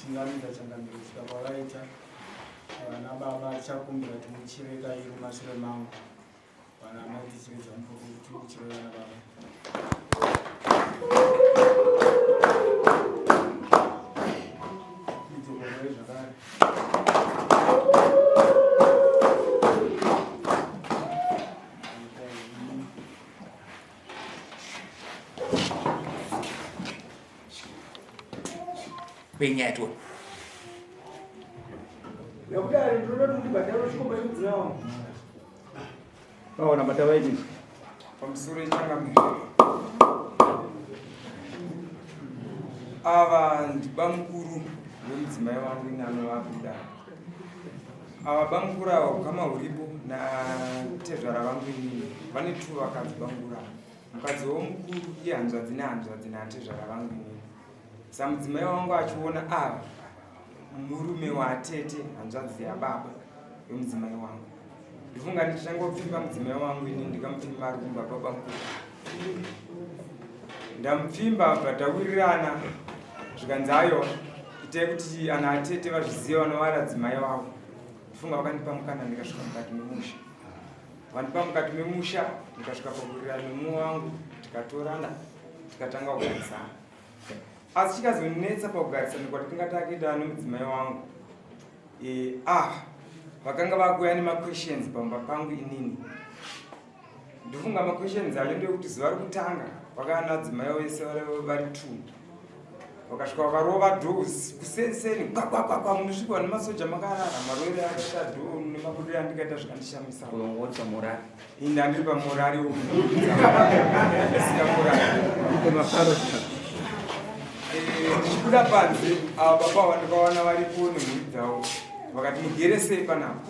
Chingamidza changamire kusvika kwavaita vana baba tichakumbira kuti muchive kairi mumashure mangu vana amai tichiridza mupururu tiri kuchive vana baba. Idzokorore zvakare. Penyaya tione. Nekudari ndinoda kuti ndibhadhare chikomba chemudzimai wangu. Vaona bata vaiti. Pamusoro ichangamire. Ava ndibamukuru vemudzimai wangu ini anovabuda. Ava bamukuru ava ukama huripo natezvara vangu inini vane two vakadzi bamukuru ava. Mukadzi womukuru ihanzvadzi nehanzvadzi naatezvara vangu inini. Samudzimai wangu achiona ava murume watete hanzvadzi yababa yomudzimai wangu. Ndifunga ndichangopfimba mudzimai wangu ini ndikamupfimba ari kumba baba mukuru. Ndamupfimba bva tawirirana zvikanzi ayo itai kuti ana atete vazvizive vanovara dzimai wavo. Ndifunga vakandipa mukana ndikasvika mukati memusha. Vandipa mukati memusha ndikasvika pakuwirirana nemumwe wangu tikatorana tikatanga kugarisana. Asi chikazonetsa pakugarisana kwatinga takuita nemudzimai wangu e, ah vakanga vakuuya nemaquestions pamba pangu inini ndofunga maquestions acho ndeyekuti zuva rokutanga vakana dzimai vese vari two vakasvika vakarova doors kusenseni kwakwakwa munosvikwa nemasoja makarara marovere akaita do nemabudiro andikaita zvikandishamisa ini andiri pamorari eh, ndichibuda panze ava baba vandikawana varipo nemhuri dzavo vakati mugere sei panapa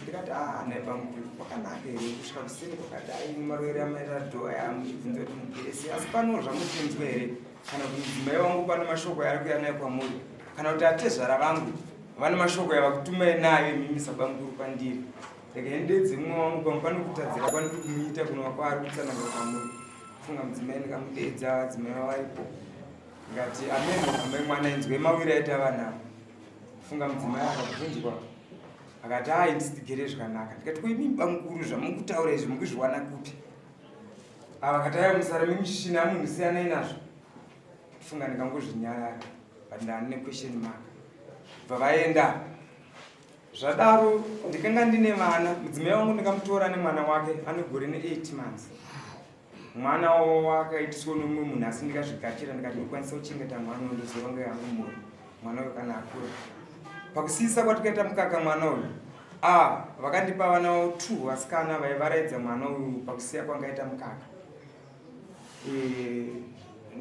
ndikati ah nhai bamukuru kwakanaka here kusvika kuseni kwakadai marovere amaita dho aya muchibvunza kuti mugere sei asi pano zvamuchinzwa here kana kuti mudzimai wangu pane mashoko yaari kuya nayo kwamuri kana kuti atezvara vangu vane mashoko yavakutumai nayo imimi sabamukuru kwandiri regai ndedze mumwe wangu pamwe pane kutadzira kwandiri kumuita kunova kwaari kutsanangura kwamuri funga mudzimai ndikamudeedza vadzimai vavaripo ndikati amen amai mwana inzwe mawiri aita vana funga mudzimai akabvunzwa akati ai ndisitigere zvakanaka ndikati ko imi bamukuru zvamukutaura izvi mukuzviwana kupi ava akati ayo musara memuchishina munhu siyanai nazvo funga ndikangozvinyarara but ndani nequestion mark bva vaenda Zvadaro ndikanga ndine vana, mudzimai wangu ndikamutora nemwana wake ane gore ne8 months. Mwana wakaitiswa nomumwe munhu asi ndikazvigashira ndikati ndikwanisa kuchengeta mwana uyu ndozoronga yangu mhuri mwana uyu kana akura. Pakusiyisa kwatikaita mukaka mwana uyu ah, vakandipa vana two vasikana vaivaraidza mwana uyu pakusiya kwangaita mukaka. E,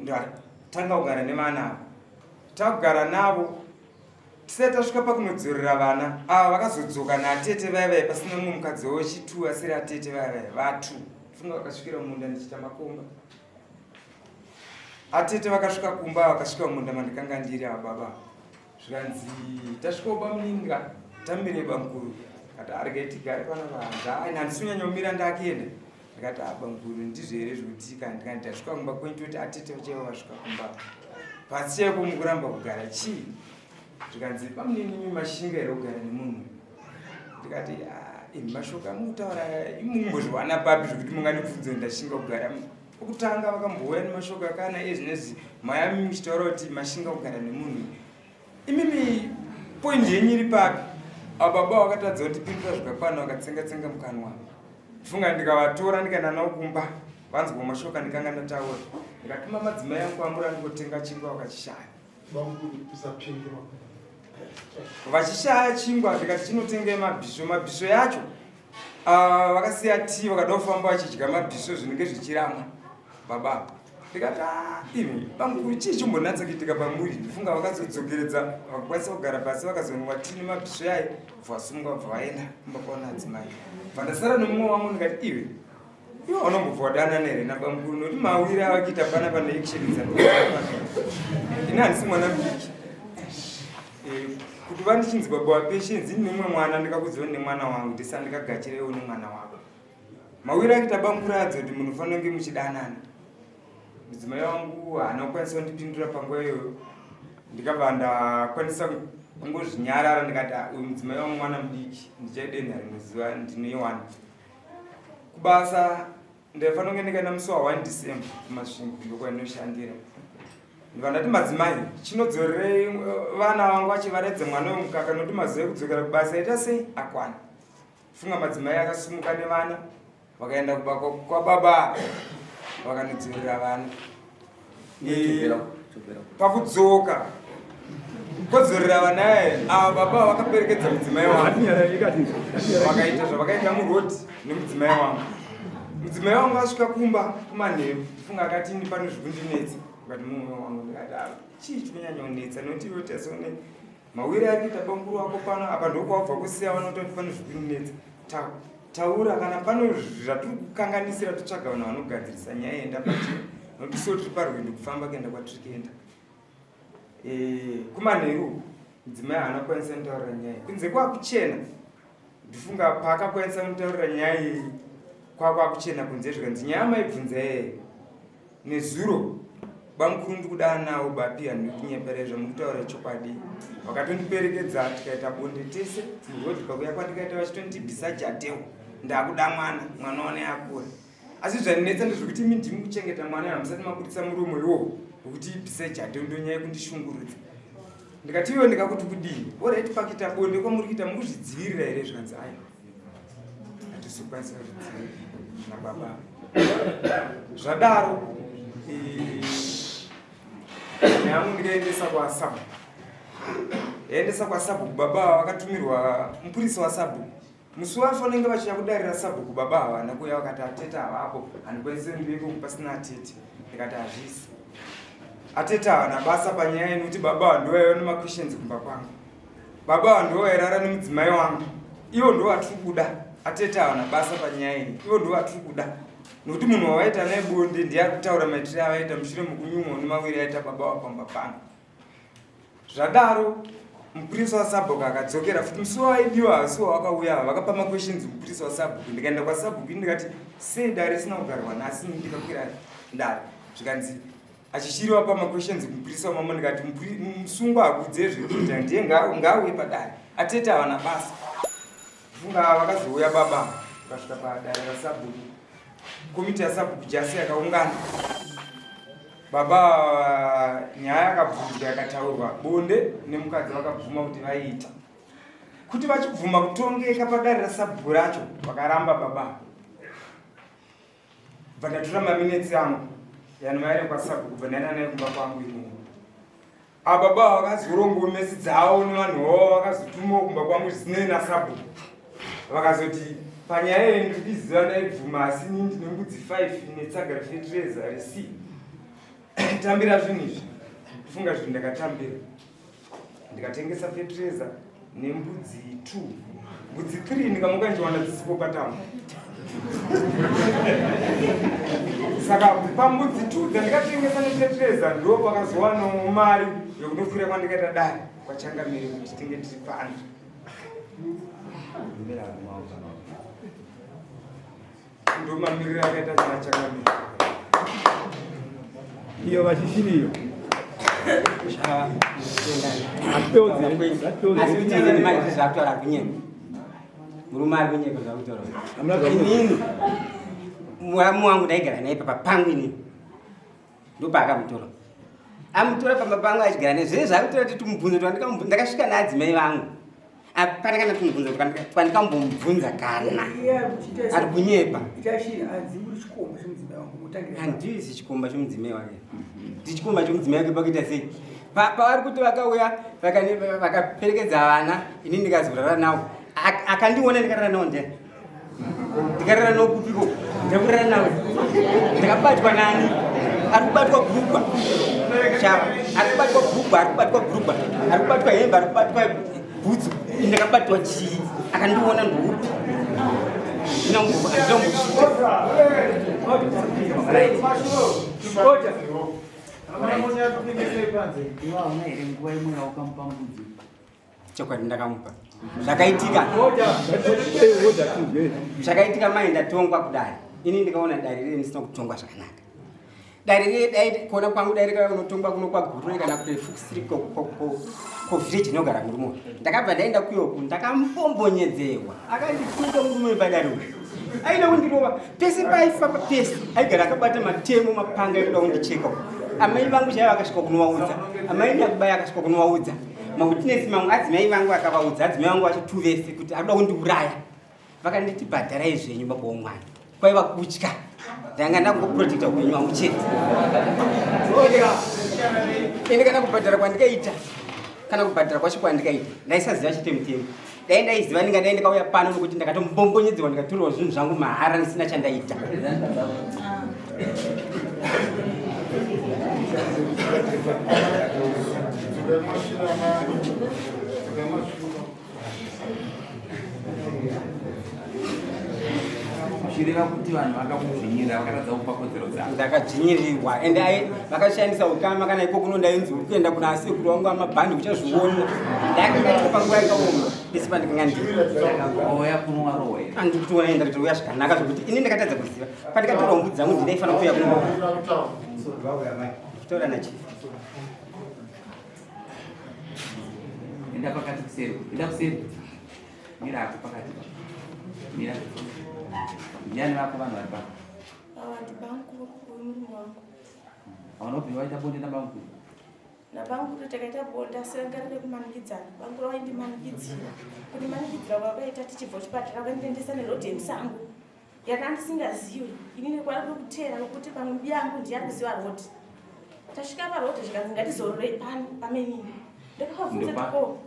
ndatanga kugara nevana ava takugara navo Tisati tasvika pakunodzorera vana ava vakazodzoka natete vaya vaya pasina mumwe mukadzi wechitu asiri atete vaya vaya vatu funga vakasvikira mumunda ndichiita makomba atete vakasvika kumba vakasvika mumunda mandikanga ndiri ava baba zvikanzi tasvikawo bamuninga tamirei bamukuru kati aregai tigare pana vanza handisi kunyanya kumira ndakuenda ndikati ah bamukuru ndizvo here zvekuti kana ndikati tasvika kumba kwenyu toti atete chaivo vasvika kumba pasi chaiko mukuramba kugara chii zvikanzi bamunini imi mashinga here kugara nemunhu ndikati ah, imi mashoko amukutaura imumbozviwana papi zvekuti mungandibvunze ndashinga kugara okutanga vakambouya nemashoko akana ezvinezvi mayami muchitaura kuti mashinga kugara nemunhu Imimi point yenyu iri papi? Ava baba vakatadza kutipindura zvikakwana vakatsenga tsenga mukanwa. Funga ndikavatora ndikaenda navo kumba vanzwa mashoko andikanga ndataura. Ndikatuma madzimai angu kwamura ndikotenga chingwa vakachishaya. Vachishaya chingwa ndikati chinotenga mabhisvo mabhisvo yacho ah, vakasiya tii vakada kufamba vachidya mabhisvo zvinenge zvichiramwa baba ndikati ah, imi bamukuru chii chimbonatsa kuitika pamuri ndifunga vakazodzokeredza vakakwanisa kugara pasi vakazonwa tii nemabhisvo yayo bva vasungwa bva vaenda kumba kwaona adzimai bva ndasara nemumwe wangu ndikati iwe iwe unombobva wadanana here nabamukuru nokuti mawiri avakuita pana pane action dzandipano ini handisi mwana mudiki eh, kuti vandichinzi baba wapatience ini nemumwe mwana ndikakudziwa nemwana wangu ndisa ndikagachirewo nemwana wako Mawiro akuita bamukuru adzo kuti munofanira kunge muchidanana. Mudzimai wangu haana kukwanisa kundipindura panguva iyoyo. Ndikabva ndakwanisa kungozvinyarara ndikati ah, uyu mudzimai wangu mwana mudiki ndichaidenha rimwe zuva ndinoiwana. Kubasa ndaifanira kunge ndikaenda musi wa 1 December kuMasvingo ndokwainoshandira. Ndibva ndati madzimai chinodzorerei eh, vana vangu vachivaredza mwana wemukaka nokuti mazuva ekudzokera kubasa ita sei akwana. Funga madzimai akasumuka nevana vakaenda kuba kwababa vakanodzorera vana. Eh, pakudzoka kodzorera vana ava baba vakaperekedza mudzimai wangu vakaita zvavakaita muroad nemudzimai wangu. Mudzimai wangu asvika kumba kumanheru funga akati ini pane zvikundinetsa ukati mumwe wangu ndikati ah, chii chikunyanya kunetsa nokuti iwe tasone mawiri ari kuita bamukuru wako pano apa ndokwabva kusiya vanototi pane zvikundinetsa taura kana pano zvatiri kukanganisira totsvaga vanhu vanogadzirisa nyaya yenda pachi nokuti so tiri parwendo kufamba kuenda kwatiri kuenda eh, kumanheru mudzimai haana kukwanisa kutaurira nyaya kunze kwakuchena Ndifunga paakakwanisa kunditaurira nyaya iyi kwakwakuchena kunze zvikanzi nyaya maibvunza yeye nezuro bamukuru ndikudaa nawo bapi handikunyepera zvamukutaura chokwadi vakatondiperekedza tikaita bonde tese muroad pakuya kwandikaita vachitondibvisa jadeo ndakuda mwana mwana wane akura asi zvandinetsa ndezvekuti imi ndimi kuchengeta mwana hamusati mabudisa muromo iwowo wekuti ibvise jadeo ndonyaya kundishungurudza ndikati iwe ndikakuti kudii orit pakuita bonde kwamuri kuita mukuzvidzivirira here zvikanzi aiwa hatisi kukwanisa kuzvidzivirira nababa zvadaro yangu ndikaendesa kwasabhuku yaendesa kwasabhuku baba ava vakatumirwa mupurisa wasabhuku musi wacho vanenge vachiya kudarira sabhuku baba havana kuuya vakati atete havapo handikwanise ndiveko pasina atete ndikati hazvisi atete havana basa panyaya inokuti baba ava ndovaiva nemaquestions kumba kwangu baba ava ndovairara nemudzimai wangu ivo ndovatiri kuda atete havana basa panyaya iyi ivo ndovatiri kuda nokuti munhu wavaita naye bonde ndiye ari kutaura maitire avaita mushure mekunyumwa nemawiri aita baba vapamba pano Zvadaro mupurisa wasabhuku akadzokera futi musi waidiwa hasi wawakauya ava vakapa maquestions mupurisa wasabhuku ndikaenda kwasabhuku ini ndikati sei dare risina kugarwa nhasi ini ndikakwira dare zvikanzi achishiri wapa maquestions mupurisa wamambo ndikati musungwa hakudze zvekuita ndiye ngaauye padare atete havana basa funga vakazouya baba vakasvika padare rasabhuku komiti yasabhuku jasi yakaungana Baba nyaya yakabvunzwa yakataurwa bonde nemukadzi vakabvuma kuti vaiita. Kuti vachibvuma kutongeka padare rasabhuku racho vakaramba baba. Bva ndatora maminetsi angu yanova kwasabhuku bva ndaenda naye kumba kwangu imomo. Ababa vakazorongo mesi dzavo nevanhu vavo vakazotumawo kumba kwangu zvisinei nasabhuku. Vakazoti panyaya iyi ndiri kuiziva ndaibvuma asi ini ndine mbudzi 5 netsaga refetireza rec tambira zvinhu izvi funga zvinhu ndakatambira ndikatengesa fetireza nembudzi 2 mbudzi 3 ndikamuka ndichiwana dzisipo patamba saka pambudzi 2 dzandikatengesa nefetireza ndo pakazowanawo mari yekunokwira kwandikaita dare kwachangamire kuti tinge tiri pano ndomamiriro akaita chana changamire iyo vachishiri iyo zvakutaura kunyepa murume ari kunyepa zvakutaura inini muramu wangu ndaigara naye papa pangu inini ndopaakamutora amutora pamba pangu achigara naye zvese zvaakutora kuti tumubvunzo twandikamubvunza ndakasvika naadzimai vangu apana kana tumubvunzo twandikambomubvunza kana ari kunyepa handisi chikomba chomudzimai wake ndichikomba chomudzimai wake pakuita sei pavari kuti vakauya vakaperekedza vana ini ndikazorara nawo akandiona ndikarara nawo ndiani ndikarara nawo kupiko ndakurara nawe ndakabatwa nani ari kubatwa gurugwa chava ari kubatwa gurugwa ari kubatwa gurugwa ari kubatwa hembe ari kubatwa bhutsu ndakabatwa chii akandiona ndoupi ndinambosvika Chokwadi ndakamupa. Zvakaitika. Zvakaitika mai ndatongwa kudare. Ini ndikaona dare riri ndisina kutongwa zvakanaka. Dare riye dai kuona kwangu dai rikauya kunotongwa kuno kwaGuruve kana kuFukusiri kuvillage inogara murume uyu. Ndakabva ndaenda kuyoku ndakambombonyedzerwa. Akandituka murume uyu padare uyu. Aida kundirova pese paaifamba pese aigara akabata matemo mapanga ekuda kundicheka. Amai vangu chaivo akasvika kunovaudza. Amai nyakubaya akasvika kunovaudza. Mawitness mamwe adzimai vangu akavaudza adzimai vangu vacho two vese kuti akuda kundiuraya. Vakanditi bhadharai zvenyu baba womwana. Kwaiva kutya. Ndanga ndakungoprotecta upenyu hwangu chete. Ende kana kubhadhara kwandikaita kana kubhadhara kwacho kwandikaita ndaisaziva chete mutemo. Dai ndaiziva ndingadai ndikauya pano nokuti ndakatombongonyedziwa ndikatorerwa zvinhu zvangu mahara ndisina chandaita. Zvichireva kuti vanhu vakakudzvinyirira vakatadza kupa kodzero dzavo. Ndakadzvinyirirwa and vakashandisa ukama kana iko kuno ndainzi uri kuenda kuna asekuru vangu amabhandi uchazviona. Ndakanga panguva yakaoma pese pandakanga ndiri. Ouya kuno warohwa here? Andiri kutoona enda kuti uya zvakanaka zvekuti ini ndakatadza kuziva. Pandikatora mbudzi dzangu ndinaifanira kuuya kuno. Kutaura nachief. Enda pakati kuseri. Enda kuseri. Mira ako pakati. Mira. Ndiani vako vanhu vari pano? Ava ndibamukuru wemurume wangu. Hauna kubvira waita bonde nabamukuru? Nabamukuru takaita bonde asi ranga riri kumanikidzana. Bamukuru vaindimanikidzira. Kundimanikidzira kwavakaita tichibva kuchipatara vakandiendesa nerodhi yemusango. Yanga ndisingazivi inini kwari kuteera nokuti pamwe mbiya yangu ndiye ari kuziva rodhi. Tasvika parodhi zvikanzi ngatizororei pano pamenini. Ndakavabvunza Ndopa. kuti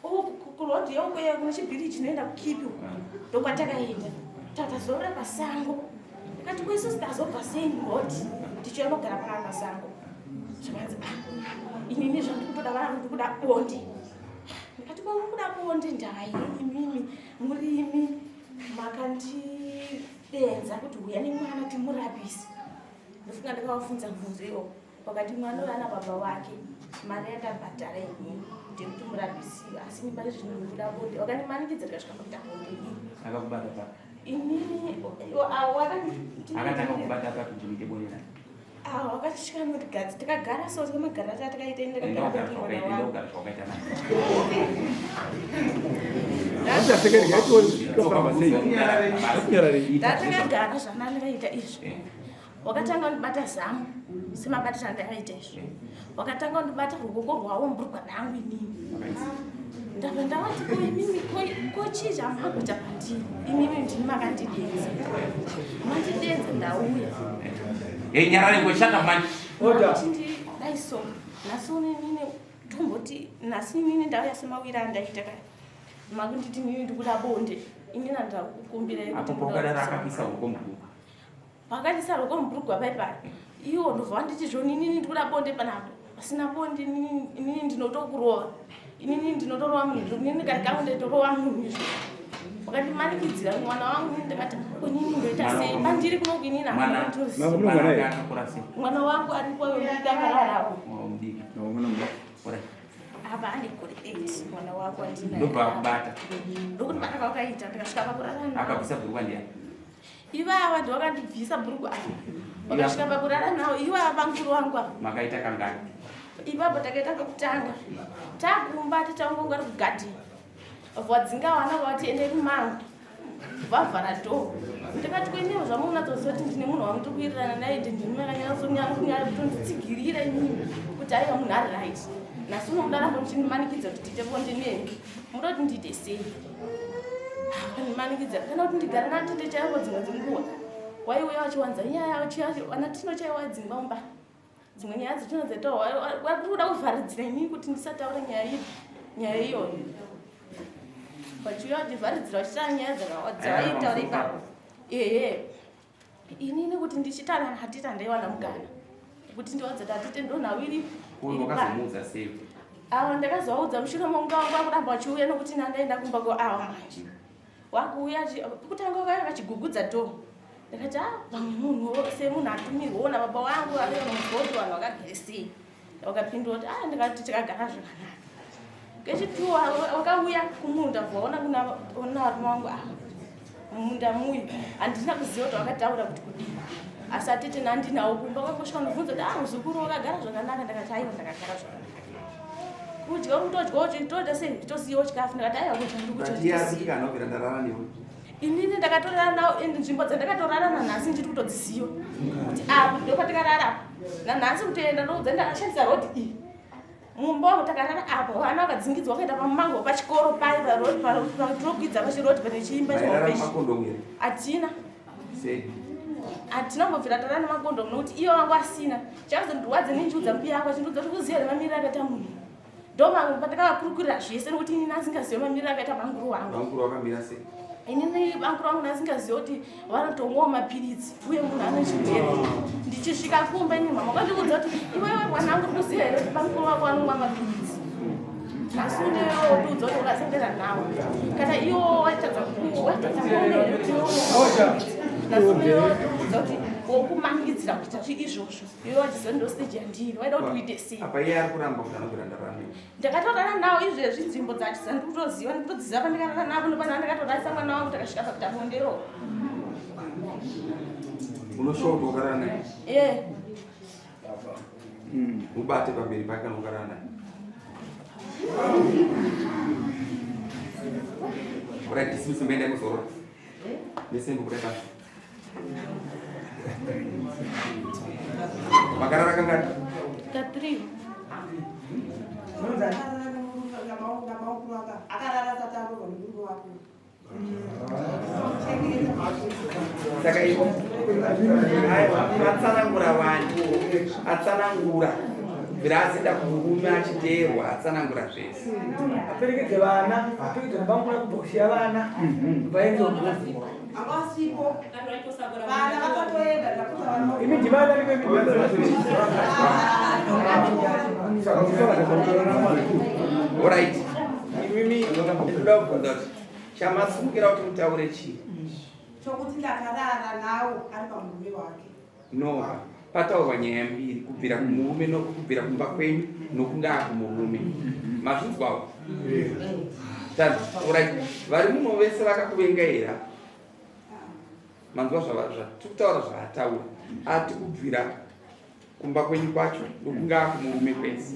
ko uku kurodhi yeuko kune chibhiriji chinoenda kukipi uku ndokwatakaenda. Tatazorora pasango. Ndikati ko isusu tazobva sei murodhi tichiuya kugara panapa pasango. Zvikanzi ah inini zvandikutoda vangu ndikuda bonde. Ndikati ko muri kuda bonde ndai imimi murimi makandidenza kuti huya nemwana timurapise ndofunga ndakavabvunza mubvunzo iwo wakati mwana uyo ana baba wake mari yandabhadhara inini ndekuti murapisiwe asi ini pari zvino ndikuda bonde wakandimanikidza ndikasvika pakuita bonde inini Akakubata papi? Inini Akatanga kubata papi kuti muite bonde naye? Wakasvika notigadzi takagara so tikamagara takaita ini Enda ndakagara ugara kuti zvawakaita, mwana enda wangu ugara zvawakaita naye. Ndatakagara zvandakaita izvi wakatanga kundibata zamu semabatiro andakaita izvi wakatanga kundibata ruoko rwawo mburugwa rangu inini ndabva ndavati ko imimi ko chii chamakuita pandiri imimi ndini makandidenza mandidenza ndauya Hey, nyarara iwe, shut up man. Dai so nhasi uno inini tomboti nhasi inini ndauya semawira andaita kaya makunditi inini ndikuda bonde inini andakukumbirai Apo paukadaro akapisa ruoko mubhurugwa. Pakandisa ruoko mubhurugwa pai pai iwo ndobva wanditi zvoni inini ndikuda bonde panapa pasina bonde inini ndinotokurova inini ndinotorova munhu inini kari kangu ndaitorova munhu izvo wakandimanikidzira mwana wangu inini ndakati inini ndoita sei pandiri kunoku inini mwana wangu aripo mudiki akararapo apa ane gore 8 mwana wako andinaye ndobva akubata ndokundibata kwakaita ndikasvika pakurara nawo akabvisa bhurukwa ndiyani ivava ndovakandibvisa bhurukwa ava vakasvika pakurara nawo ivava vamukuru wangu ava makaita kangani ipapo takaita kekutanga takumba tichaungonga ri kugadheni vadzinga vana vati ende kumangu vavhara dhoo ndikati kuinewo zvamunatsoziva kuti ndine munhu wangu ndikuwirirana naye ende ndini makanyatsokunyatsokutonditsigira inini kuti aiwa munhu ari right nhasi unomuda ramba muchindimanikidza kuti ndiite bonde nemi muda kuti ndiite sei akandimanikidza kana kuti ndigare natete chaivo dzimwe dzenguva waiuya vachiwanza nyaya ana tino chaivo wadzingwa mumba dzimwe nyaya dzatino dzaitaurwa vari kuda kuvharidzira inini kuti ndisataura nyaya iyi nyaya iyoyo vachiuya vachivharidzira vachitaura nyaya dzavaitaura ipapo ehe inini kuti ndichitaura hatiti handaiwana mukana kuti ndivaudze kuti hatite ndonhau iri wakazomuudza sei ava ndakazovaudza mushure monga wangu vakuramba vachiuya nokuti nandaenda kumba ko ava manje wakuuya kutanga vakauya vachigugudza dhoo ndakati a ah, vamwe munhu semunhu atumirwa ona baba vangu vavevanonzwa kuti vanhu vakagere sei vakapindura kuti a ah, ndikati tikagara zvakanaka kechituwa wakauya kumunda vaona kuna varume vangu ava ah, mumunda muyu handina kuziva kuti vakataura kuti kudii Asi atete nandinawo kumba kwangosvika ndobvunza kuti ah muzukuru wakagara zvakanaka ndakati aiwa ndakagara zvakanaka. Kudya uri kutodya uchitoita sei chitosiyawo chikafu ndakati aiwa kudya ndiri kudya. Ndarara newe. Inini ndakatorara nawo and nzvimbo dzandakatorara nanhasi ndiri kutodziziva kuti apa ndopatikarara apa nanhasi kutoenda ndoudza ndakashandisa road iyi mumba wangu takarara apa vana vakadzingidzwa vakaenda pamumango pachikoro paye paroad pachiroad pane chiimba chihombe hatina hatina kumbobvira tarara nemakondomu nokuti iye wangu asina chakazondirwadza nindiudza mbuya yako achindiudza kuti kuziva nemamiriro akaita munhu ndomamwe pandakavakurukurira zvese nokuti inini asingazive mamiriro akaita banguru wangu. Banguru wakamira sei? Inini banguru wangu ndasingazive kuti vanotomwawo mapiritsi uye munhu ane chirwere. Ndichisvika kumba inini mama kwandiudza kuti iwewe mwana wangu uri kuziva here kuti banguru wako anomwa mapiritsi. Nhasi unewe wotiudza kuti wakasendera nawo. Kana iwo waitadza waitadza kuona here kuti iwe unomwa mapiritsi. Nhasi unewe wotiudza kuti wokumanikidzira kuita izvozvo. Iwe wachiziva ndo stage yandiri waida kuti uite sei? Apa iye ari kuramba kuti anobvira ndarara newe. Ndakatorara nawo izvezvi nzvimbo dzacho dzandiri kutoziva ndikutodziziva pandakarara navo nopana ndakatorarisa mwana wangu takasvika pakuita bondero. Unoshuwa kuti wakarara naye? Eh. Mubate pamberi pake kana wakarara naye. Alright, dismiss mende kuzorora. Mese mbukuda pasi. Makarara kangani? Ka3. Saka ivo atsanangura vanhu, atsanangura bvira azoenda kumurume achiteerwa, atsanangura zvese. Aperekedze vana, aperekedze bangura kubhokisi yavana, vaende kugozi. Imi ndimana Alright. Imimi ndinoda kubvunza kuti chamasumukira kuti mutaure chii? Chokuti ndakarara nawo ari pamurume wake. No, pataurwa nyaya mbiri kubvira kumurume nokubvira kumba kwenyu nokungaa kumurume. Mazvinzwawo? Alright. Vari muno vese vakakuvenga here? Manzwa zvatiri kutaura zvaataura. Ati kubvira kumba kwenyu kwacho nokungaa kumurume kwese.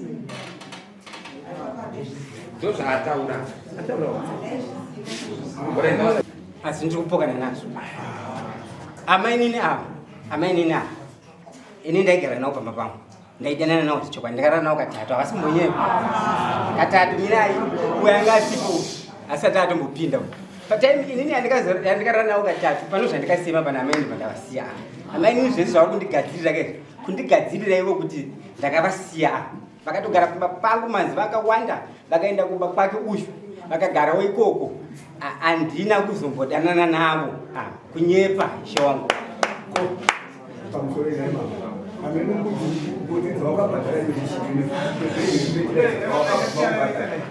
Ndozvaataura. Alright. Asi ndiri kupokana nazvo. Amainini ava, amainini ava, ini ndaigara navo pamba pangu, ndaidanana navo zvechokwadi, ndakarara navo katatu, havasi kumbonyepa. Katatu mirai, uyo anga asipo asati atombopinda uyu. Patime inini yandikarara navo katatu, pano zvandikasema pana amainini pandavasiya ava. Amainini zvese zvavari kundigadzirira ke, kundigadzirira ivo kuti ndakavasiya ava. Vakatogara kumba pangu mazuva akawanda, vakaenda kumba kwake uyu, vakagarawo ikoko. Handina kuzombodanana navo. Kunyepa ishe wangu.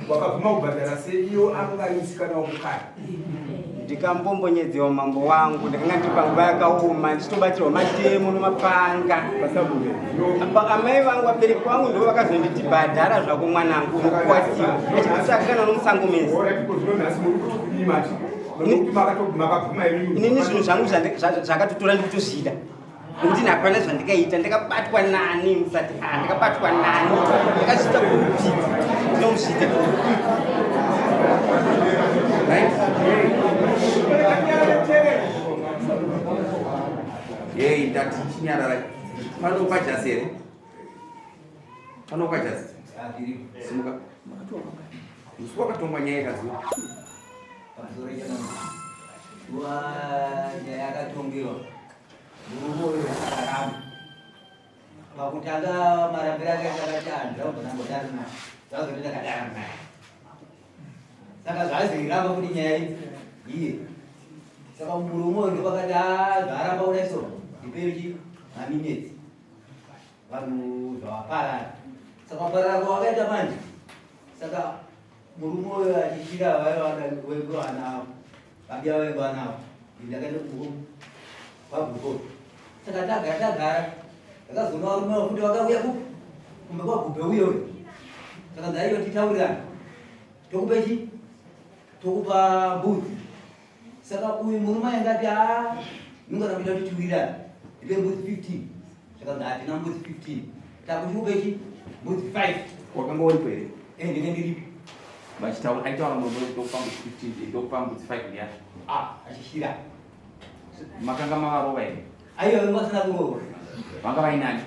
Wakabvuma kubhadhara sei iyo anga ari musikana wako kare? Ndikambombonyedzewa mambo wangu, ndakanga ndiri panguva yakaoma ndichitobatirwa matemo nomapanga. Amai vangu, vabereki vangu ndo vakazonditi bhadhara zvako mwanangu, unokuwasiwa achikutsvaka kana nomusango mese. Inini zvinhu zvangu zvakatotora ndikutozvida nekuti hapana zvandikaita, ndakabatwa nani musati ndakabatwa nani, ndakazviita kupi ndinomuzviita. Yei, ndati chinyarara. Pano kwajasi here? Pano kwajasi. Simuka. Musi wakatongwa nyaya yakaziva. Nyaya yakatongewa murume uyu akaramba pakutanga marambiro ake akati handirakumbonambodara naye, zvazoti ndakadara naye, saka zvazoiramba kuti nyaya idzi iye. Saka murume uyu ndopakati zvaaramba kudai so ndipei chi maminetsi vanhu zvavaparara. Saka kuparara kwavakaita manje, saka murume uyu achichira vaiva vabiya vaiva navo, ndakaenda kwagupo. Saka tagara tagara, ndakazoona varume vafuti vakauya kupi kumbe kwagubhe uye uyu. Saka ndaiyo titaurirana, tokupe chi tokupa mbudzi. Saka uyu murume aingati a ningana kuita kuti tiwirirane. Ndipe mbudzi 15. Zvikanzi hatina mbudzi 15. Takuchiupe chi mbudzi 5. Wakanga uripo here? Eh, ndinge ndiripo. Vachitaura aitaura murume ndokupa mbudzi 15 ndokupa mbudzi 5 ndiani? Ah, achishira. Makanga mavarova here? Aiwa, vanga vasina kurova. Vanga vainani?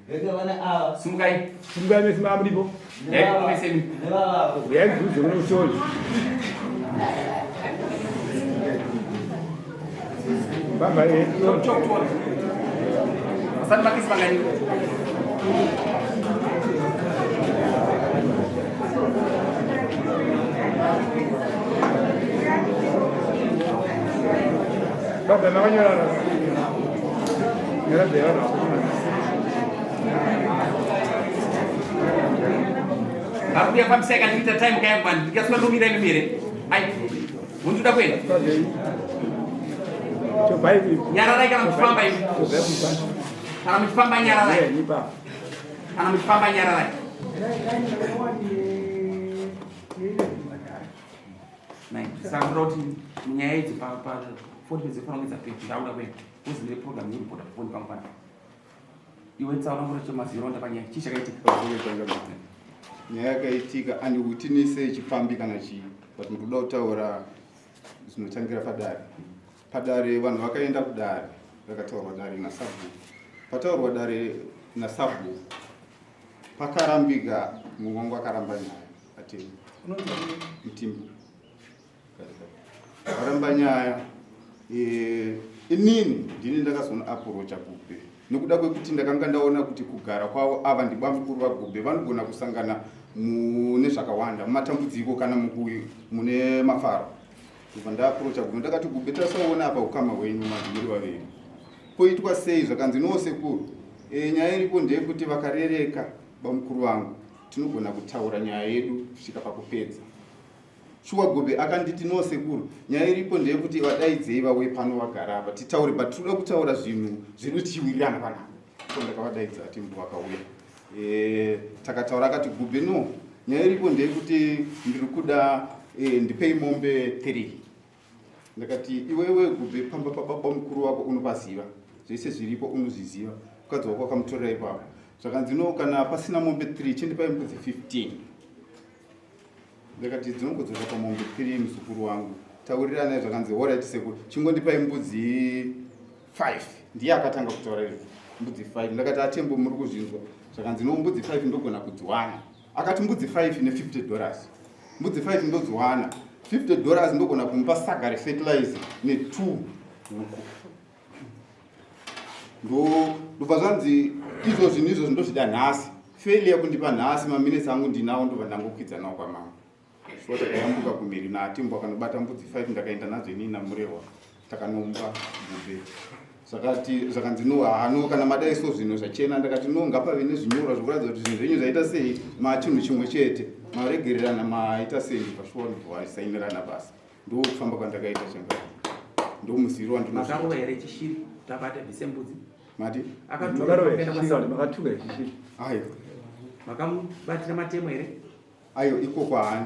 Vanga vana ava. Simukai. Simukai mese mamuripo. Nevavavo. Uyai kudhuze kuno kuchori. Baba eh. Chok chok chok. Asante makisi mangani. Baba makanyora. Nyora bhera. Vakuya kwamiseka ndikuita time kaya mani ndikasuka ndomira imi here. Ai. Munduda kuenda. Nyararai kana muchifamba imi. Kana muchifamba nyararai. Kana muchifamba nyararai. Saka ndoda kuti nyaya idzi pa 40 minutes dzinofanira kunge dzapera ndakuda kuenda. Uzi program yekuripota pafoni pangu panapa. Iwe tsaona kuti mazironda panyaya chii chakaitika? Nyaya yakaitika andiutinise chipfambi kana chii but ndikuda kutaura zvinotangira padare. Padare vanhu vakaenda kudare rakataurwa dare nasabhuku. Pataurwa dare nasabhuku pakarambika mumwe wangu akaramba nyaya ati Mutimbu varamba nyaya eh, inini ndini ndakazoona apurocha Gube nekuda kwekuti ndakanga ndaona kuti kugara kwavo ava ndibamukuru vaGube vanogona kusangana mune zvakawanda mumatambudziko kana mune mafaro. Ndobva ndaapurocha Gube ndakati Gube tasaona apa ukama hwenyu manje muri vaviri poitwa sei zvakanzi no sekuru e, nyaya iripo ndeyekuti vakarereka bamukuru vangu tinogona kutaura nyaya yedu kusvika pakupedza. Shuwa Gobe akanditi no sekuru nyaya iripo ndeyekuti vadaidzei vauye pano vagara apa titaure but tinoda kutaura zvinhu zvedu tichiwirirana panapa. So ndakavadaidza atimbu vakauya e, takataura akati Gube no nyaya iripo ndeyekuti ndiri kuda e, ndipei mombe 3 ndakati iwewe Gube pamba pababa mukuru wako unopaziva zvese zviripo unozviziva mukadzi wako akamutorera ipapo zvakanzi no kana pasina mombe 3 chindipai mbudzi 15 ndakati dzinongodzoka pamombe 3 muzukuru wangu tauriranai zvakanzi horait sekuru chingondipai mbudzi 5 ndiye akatanga kutaura izvo mbudzi 5 ndakati atembo muri kuzvinzwa zvakanzi no mbudzi 5 ndogona kudziwana akati mbudzi 5 ne50 dollars mbudzi 5 ndodziwana 50 dollars ndogona kumupa saga refertilizer ne2 huku ndobva zvanzi izvo zvinhu izvozvo ndozvida nhasi failure kundipa nhasi maminutes angu ndinawo ndobva ndangokwidza nawo kwamambo so takayambuka kumhiri naatimbo akanobata mbudzi 5 ndakaenda nadzo inini namurehwa takanomba gube zvakati zvakanzi no hano kana madai so zvinhu zvachena ndakati no ngapave nezvinyorwa zvekuratidza kuti zvinhu zvenyu zvaita sei machinhu chimwe chete maregererana maita sei ndobva shuwa ndobva vasainirana basa ndokufamba kwandakaita changa ndomuziro wandinoziva. Makarova here chishiri kuti abate bvise mbudzi? Mati? Akatura akaenda kwa Makatuka chishiri. Ayo. Makamubatira matemo here? Ayo ikoko haana.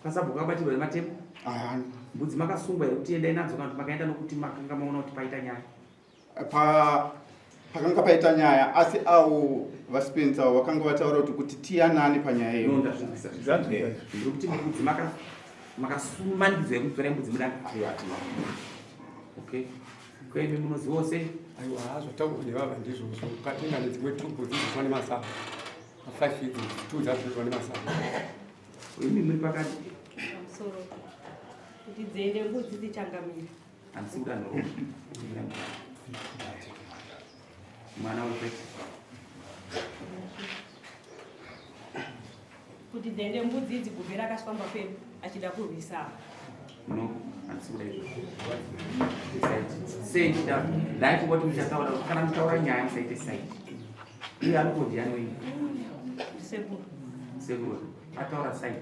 Pasabhuku akabatirwa here matemo? Haana. Mbudzi makasungwa here kuti endai nadzo kana kuti makaenda nokuti makanga maona kuti paita nyaya? Pa pakanga paita nyaya asi avo vaSpencer avo vakanga vataura kuti kuti tiyanane panyaya iyo. No, ndazvinzwisisa. Ndiri kuti mbudzi maka makasumanikidzwa here kutora mbudzi mudanga? Aiwa hatina. Okay. Ko imi munozivawo sei? Aiwa zvataurwa nevava ndizvozvo. Ukatenga nedzimwe tumbo dzinoiswa nemasaga. Five idzi two dzacho dzinoiswa nemasaga. Imi muri pakati. Pamusoro kuti dziende mbudzi dzichangamira. Handisi kuda nhoroondo. Mwana wepe. Kuti dziende mbudzi idzi gube rakasvamba pedu achida kurwisa. No, handisi kuda izvozvo. Side. Sei ndichida ndaifunga kuti muchataura kana muchitaura nyaya musaite side. Iye ariko ndiani wenyu? Sekuru. Sekuru. Ataura side.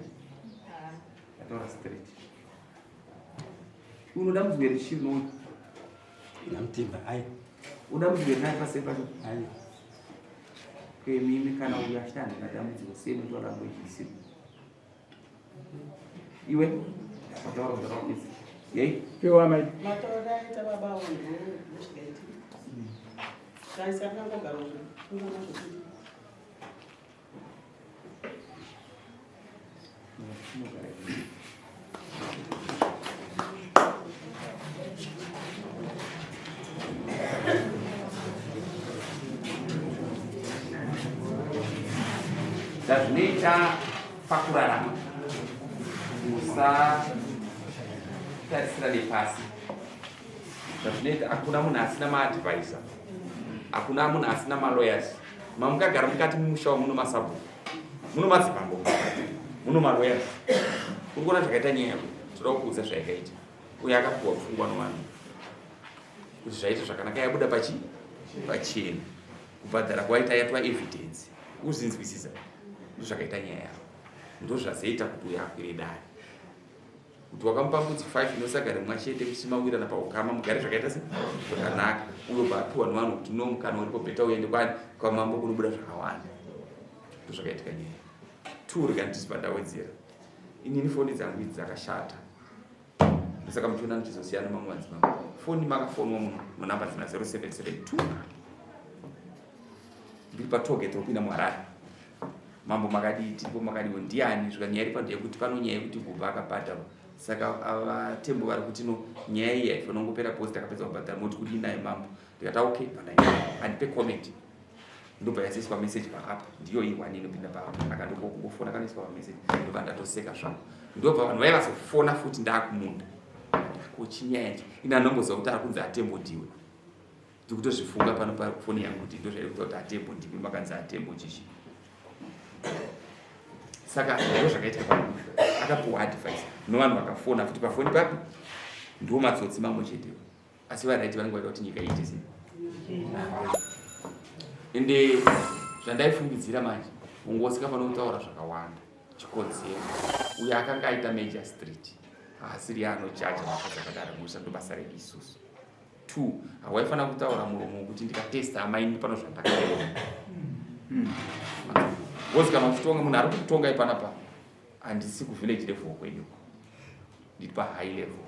Ataura straight. Unoda muzwi here chiri noona? Namtimba, ayi. Uda muzwi here naye paseri pacho? Ayi. Kwemimi kana uyu achita handina dambudziko sei munotaura language isiri. Iwe wataura zvakawandisa. Yei? Iwe amai. Mataura aita baba avo ndozvikaiti. Tarisa akangogara zve. Zvazvinoita pakurarama usatarisira nepasi zvazvinoita hakuna munhu asina maadvisor hakuna munhu asina malawyers mamukagara mukati mumusha wamuno masabhuku muno madzimambo muno malawyers uri kuona zvakaita nyaya yako toda kukuudza zvayakaita uye akapuwa pfungwa novanhu kuti zvaita zvakanaka yabuda pachi pachena kubhadhara kwaita yatwa evidence uzinzwisisa ndozvakaita nyaya yako ndozvazoita kuti uyo akwire dare kuti wakamupa mbudzi 5 inosagare mumwa chete muchimawirana paukama mugare zvakaita se zvakanaka uyo baapiwa nevanhu kuti no mukana uripo beta uende kwani kwamambo kunobuda zvakawanda ndozvakaitika nyaya two rega ndisipa ndawedzera inini foni dzangu idzi dzakashata ndosaka muchiona ndichizosiyana mamwe madzimambo foni makafonwa muno munhamba dzina 0772 ndiri patoget wopinda muharare Mambo makadii tiripo makadiwo ndiani zvika nyaya iripa ndeyekuti pano nyaya yekuti gubva akabhadharwa saka ava tembo vari kuti no nyaya iyi haifanira kungopera because takapedza kubhadhara moti kudii nayo mambo ndikati ah, okay pana nyaya andipe comment ndobva yazoiswa message paapp ndiyo iyi one inopinda paapp akandongofona akanoiswa pamessage ndobva ndatoseka zvangu ndobva vanhu vaiva vazofona futi ndaakumunda ko chinyaya ichi ini andomboziva kuti ari kunzi atembo ndiwe ndikutozvifunga pano pafoni yangu kuti ndozvairi kuita kuti atembo ndimi makanzi atembo chichi saka ndo zvakaitika pamusha akapuwa advice novanhu vakafona futi pafoni papi ndiwo matsotsi mamwe chete asi varaiti vanenge vaida kuti nyika iite sei ende zvandaifungidzira manje ungosi kafanira kutaura zvakawanda chikonzero uyo akanga aita major street haasiri anojaja mhosva dzakadaro musa ndobasa redu isusu Two, hawaifanira kutaura muromo wekuti ndikatesta amaini pano zvandakaona. Because kana uchitonga munhu ari kukutonga ipanapa handisi kuvillage level kwenyu. Ndiri pa high level.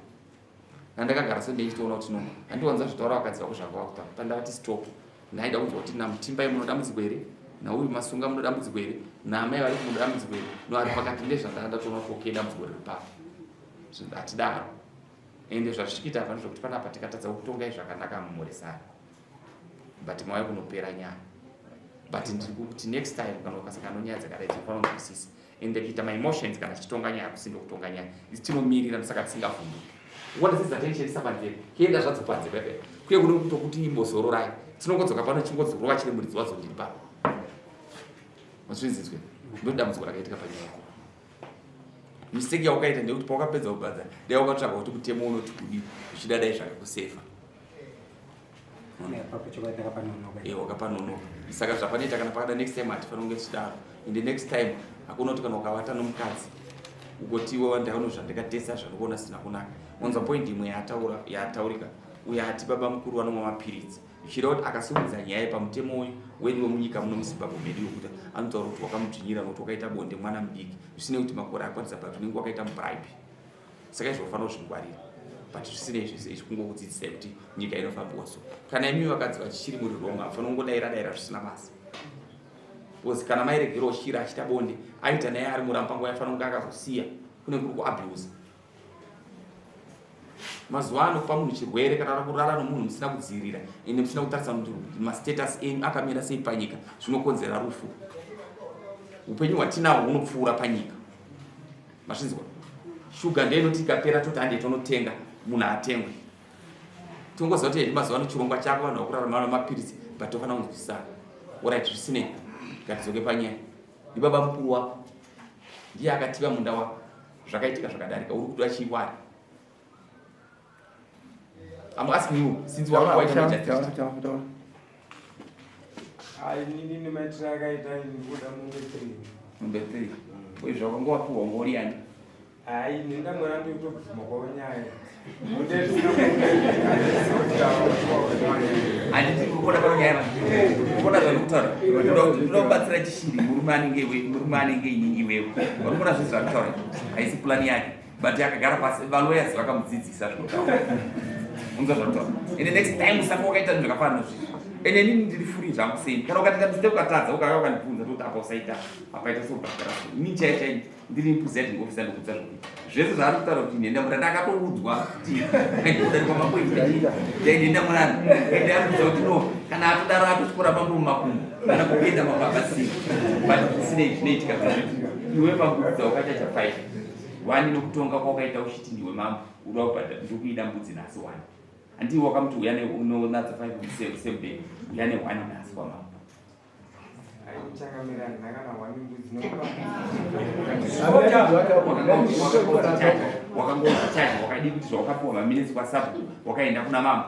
Nandakagara so ndeichitoona kuti no, handiwanza zvitaura vakadzi vako zvanga vakutaura. Pandavati stop. Ndaida kunzwa kuti namutimbai muno dambudziko here? Nauyu masunga muno dambudziko here? Naamai vari muno dambudziko here? No ari pakati ndezvandanga ndatoona kuti okay dambudziko riri papo. Hatidaro. Ende zvazvichikuita apa ndezvekuti panapa tikatadza kukutongai zvakanaka mumhoresana but mauya kunopera nyaya but ndiri kukuti next time kana ukasangana nonyaya dzakadai dzinofanira kunzwisisa ende kuita maemotions kana tichitonga nyaya kusindo kutonga nyaya isi tinomirira saka tisingavhunduki uona sisi dzatenshenisa panzeve kuenda zvadzo panze pepe kuye kuno kutokuti imbozororai tinongodzoka pano chingodzorova chine muridzi wadzo ndiri pano mazvinzinzwe ndodambudziko rakaitika panyaya yako mistake yawakaita ndeyekuti pawakapedza kubhadhara dai wakatsvaga kuti mutemo unoti kudii zvichida dai zvakakusefa wakapanonoka saka zvapanoita kana pakada next time hatifanira kunge tichidaro ende next time hakuna kuti kana ukavata nomukadzi ugotiwa ndaona zvandikatesa zvandikuona sina kunaka wanzwa point imwe yataurika uyo ati baba mukuru vanomwa mapiritsi Zvichireva kuti akasimudza nyaya pamutemo wedu wemunyika muno muZimbabwe medu yokuti anotaura kuti wakamudzvinyira nokuti wakaita bonde mwana mudiki zvisinei kuti makore akwanisa but unenge wakaita mubribe saka izvo ufanira kuzvingwarira but zvisinei zvese izvi kungokudzidzisai kuti nyika inofambiwa so kana imi vakadzi vachichiri muri wrong hamufanira kungodaira daira zvisina basa because kana mairegerawo shira achiita bonde aita naye ari muramba nguva yafanira kunge akazosiya kune kuri kuabuse mazuva ano kupa munhu chirwere kana kurara nomunhu musina kudzivirira ende musina kutarisa kuti mastatus enyu akamira sei panyika zvinokonzera rufu upenyu hwatinahwo hunopfuura panyika mazvinzwa shuga ndeinoti ikapera toti handei tonotenga munhu atengwe tongoziva kuti hedu mazuva ano chirongwa chako vanhu vakurarama namapiritsi but tofanira kunzwisisana orit zvisinei ngatidzoke panyaya ndibaba mukuru wako ndiye akativa munda wako zvakaitika zvakadarika uri kuda chiwari I'm asking you since wanga waita major Taura. Hayi nini nemaitiro akaita ini kuda mombe 3. Mombe 3. Uye zvawanga wapiwa ngori yani? Hayi nenda mwana ndikutobvuma kwavo nyaya. Handiti kuona pano nyaya kuona zvandikutaura ndoda kubatsira chishiri murume anenge iwe murume anenge ini iwewe vari kuona zvese zvandikutaura haisi pulani yake but akagara pasi valoyers vakamudzidzisa zvinotaura unzwa zvandikutaura ende next time usafa wakaita zvinhu zvakafanana nezvizvi. Ende inini ndiri free zvangu seni. Kana ukatoita mistake ukatadza ukauya ukandibvunza toti apa usaita apaita so bhadhara so. Inini chaiyo chaiyo ndiri presiding officer ndokudza zvokuita. Zvese zvaari kutaura kuti nhenda muranda akatoudzwa kuti kudarikwa mapoint ndainhenda muranda. Ende ari kudza kuti no kana atodaro atotyora mambo mumakumbo kana kupinda mababasini. But zvisinei zvinoitika zvizvi. Iwe pambudzi dzawakachacha 5 wani nokutonga kwawakaita uchiti ndiwe mambo uda kubhadhara ndokuida mbudzi nhasi wani. Hanti wakamuti uya nadzo 5 same day uya ne1 nhasi kwamambo. Wakangochaja wakadii kuti zvawakapiwa maminitsi kwasabhuku wakaenda kuna mambo.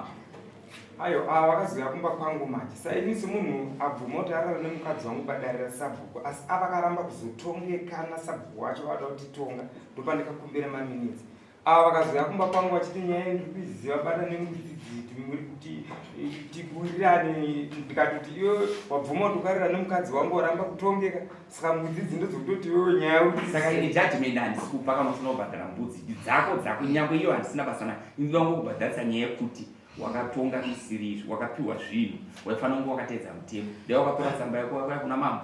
Ayo ava vakazouya kumba kwangu manje saini semunhu abvuma kuti arara nemukadzi wangu padare rasabhuku asi avakaramba kuzotongekana sabhuku wacho vada kutitonga ndopandikakumbira maminitsi Ava vakazouya kumba kwangu vachiti nyaya ndiri kuiziva bata nemudzidziti muri kuti eh, tikuwirirane ndikatoti iwe wabvuma kuti ukarira nemukadzi wangu waramba kutongeka saka mudzidzi ndodzokutoti iwewe nyaya uri saka ini judgment handisi kupa kana usina kubhadhara mbudzi dzako dzako nyangwe iyo handisina basa nayo inoda kungokubhadharisa nyaya yekuti wakatonga zvisiri izvi wakapiwa zvinhu waifanira kunge wakateedza mutemo dai wakatora tsamba yako wakauya kuna mambo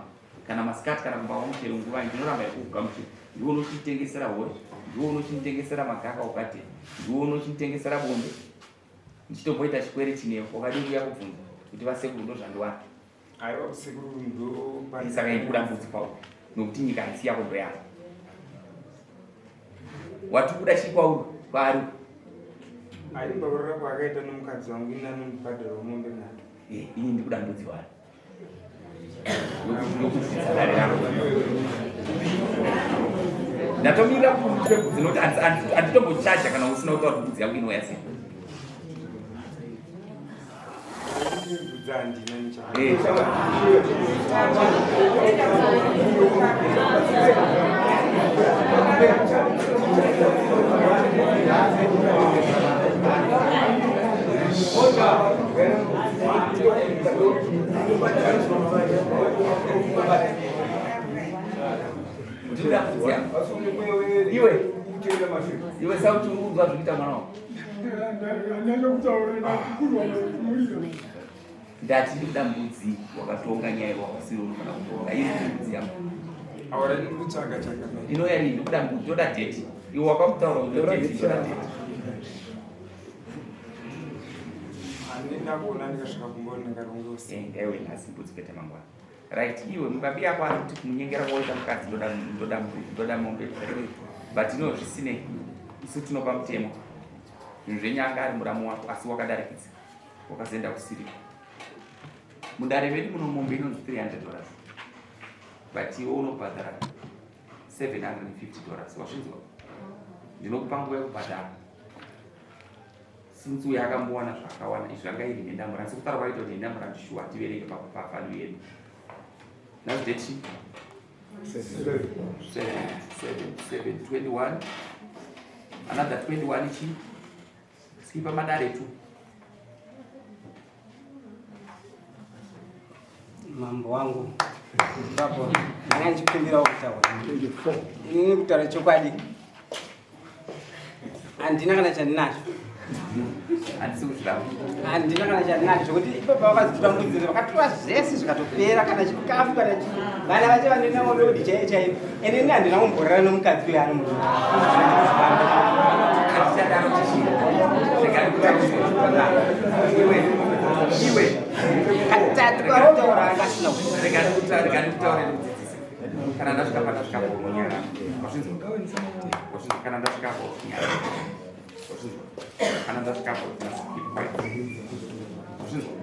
kana masikati kana kumba kwamuchero nguva ndinoramba yekukugamuchira ndiwe unochitengesera hori ndiwe unochitengesera magaka ukate ndiwe unochitengesera bonde ndichitomboita chikwere chinewo wakadii kuya kubvunza kuti vasekuru ndozvandiwana aiwa sekuru ndo saka indikuda mbudzi kwauri nokuti nyika haisi yako ndoyako wati kuda chii kwauri kwaari aimbaurira kwaakaita nomukadzi wangu ini anondibhadhara mombe nhatu eh, ini ndikuda mbudzi wari nokuzvidza dare rako ndatomirira kupe mbudzi nokuti handitombochaja kana usina kutaura kuti mbudzi yangu inouya sei eh. Iwe iwe sauti uri kunzwa zvikuita mwana wako ndati ndikuda mbudzi wakatonga nyaya wakasiri unofana kutonga iri mbudzi yangu inouya rii ndikuda mbudzi toda date iwe wakamutaura kuti date toda date Handina kuona ndikasvika kumba ndingarongosi. Eh, ngaiwe nhasi mbudzi kwete mangwana. Right, iwe mubabi yako ari kuti kumunyengera kwaita mukadzi ndoda ndoda ndoda mombe. But no zvisinei. Isu tinopa mutemo. Zvinhu zvenyu anga ari muramu wako asi wakadarikidza. Wakazoenda kusiri. Mudare medu muno mombe inonzi 300 dollars. But iwe unobhadhara 750 dollars. Wazvinzwa? Ndinokupa nguva yekubhadhara. Since uyo akambowana zvaakawana izvi anga iri nhendamura asi kutaura kwaita kuti nhendamura ndishuwa tiverenge pavalue yedu nhasi date chi 7 7 21 another 21 chi skipa madare tu Mambo wangu ipapo ndanga ndichikumbirawo kutaura inini kutaura chokwadi handina kana chandinacho handina kana chandinacho zvekuti ipapo vakazitora mbudzi vakatora zvese zvikatopera kana chikafu kana chii vana vacho vaninawo lodi chaiyo chaiyo ende ini handina kumborara nomukadzi uyo ano katatu karotaura anga asina kana ndasvika pandasvika paunonyara wazvinzwa wazvinzwa kana ndasvika paunonyara wazvinzwa kana ndasvika pa wazvinzwa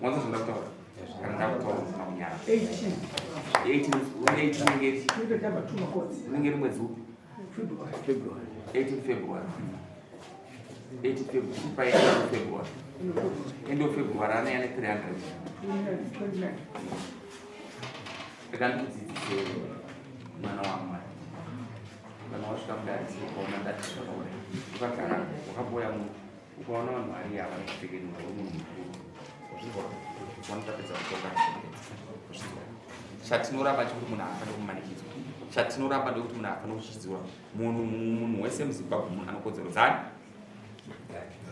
wanza zvandakutaura kana ndakutaura usina kunyara 18 unenge ri mwedzi upi 18 February 18 February pa 18 February end of February anaya ne 300 rega ndikudzidzise mwana wamwari kana wasvika mudare ukaona ndati zvakaona ukagara wakaboya munhu ukaona vanhu vari ava vanokupfekenura uri munhu mukuru wazvinzwa wanotapedza kutoka wazvinzwa chatinoramba chekuti munhu haafaniri kumanikidzwa chatinoramba ndekuti munhu haafaniri kuchidziwa munhu munhu wese muzimbabwe munhu anokodzero dzani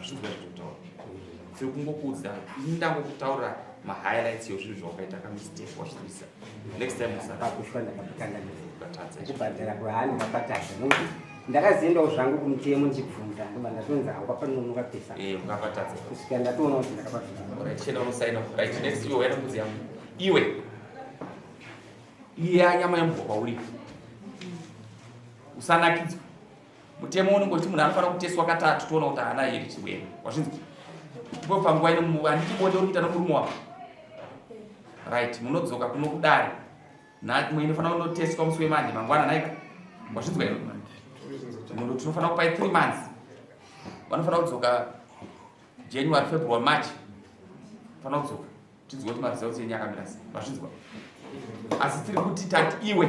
zvinzwa zvekutaura Tiri kungokuudza, ini ndangokutaurira mahighlights yezvinhu zvawakaita kamistake wazvinzwisisa. Next time usarakushwa ndakakanganisa. Ukatadza izvo. Kubhadhara kwaani ndakatadza nokuti ndakaziendawo zvangu kumutemo ndichibvunza ndobva ndatonzi haukapanonoka pesa. Eh, ukapatadza. Kusvika ndatoona kuti ndakapatadza. Alright, chienda unosaina. Right, next iwe waenda mbudzi yangu. Iwe. Iya nyama yembwa kwauri. Usanakidzwa. Mutemo unenge uchiti munhu anofanira kuteswa katatu toona kuti haana here chirwere. Wazvinzwa? Ndipo panguva ino handiti bonde uri kuita nomurume wako. Right, munodzoka kuno kudare. Munofanira kunoteswa musi wemande mangwana naika. Wazvinzwa here? Munhu tinofanira kupai 3 months. Vanofanira kudzoka January, February, March. Fanira kudzoka. Tinzwe kuti maresults enyu akamira sei. Wazvinzwa? Asi tiri kuti tati iwe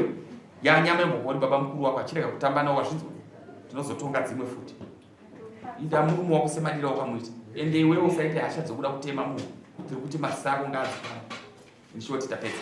yanyama yembogori baba mukuru wako achirega kutamba nawo wazvinzwa? Tinozotonga dzimwe futi. Ida murume wako semadiro wakamuita. Ende iwewe usaite hasha dzokuda kutema munhu. Tiri kuti maziso ako ngaadzikame. In short tapedza.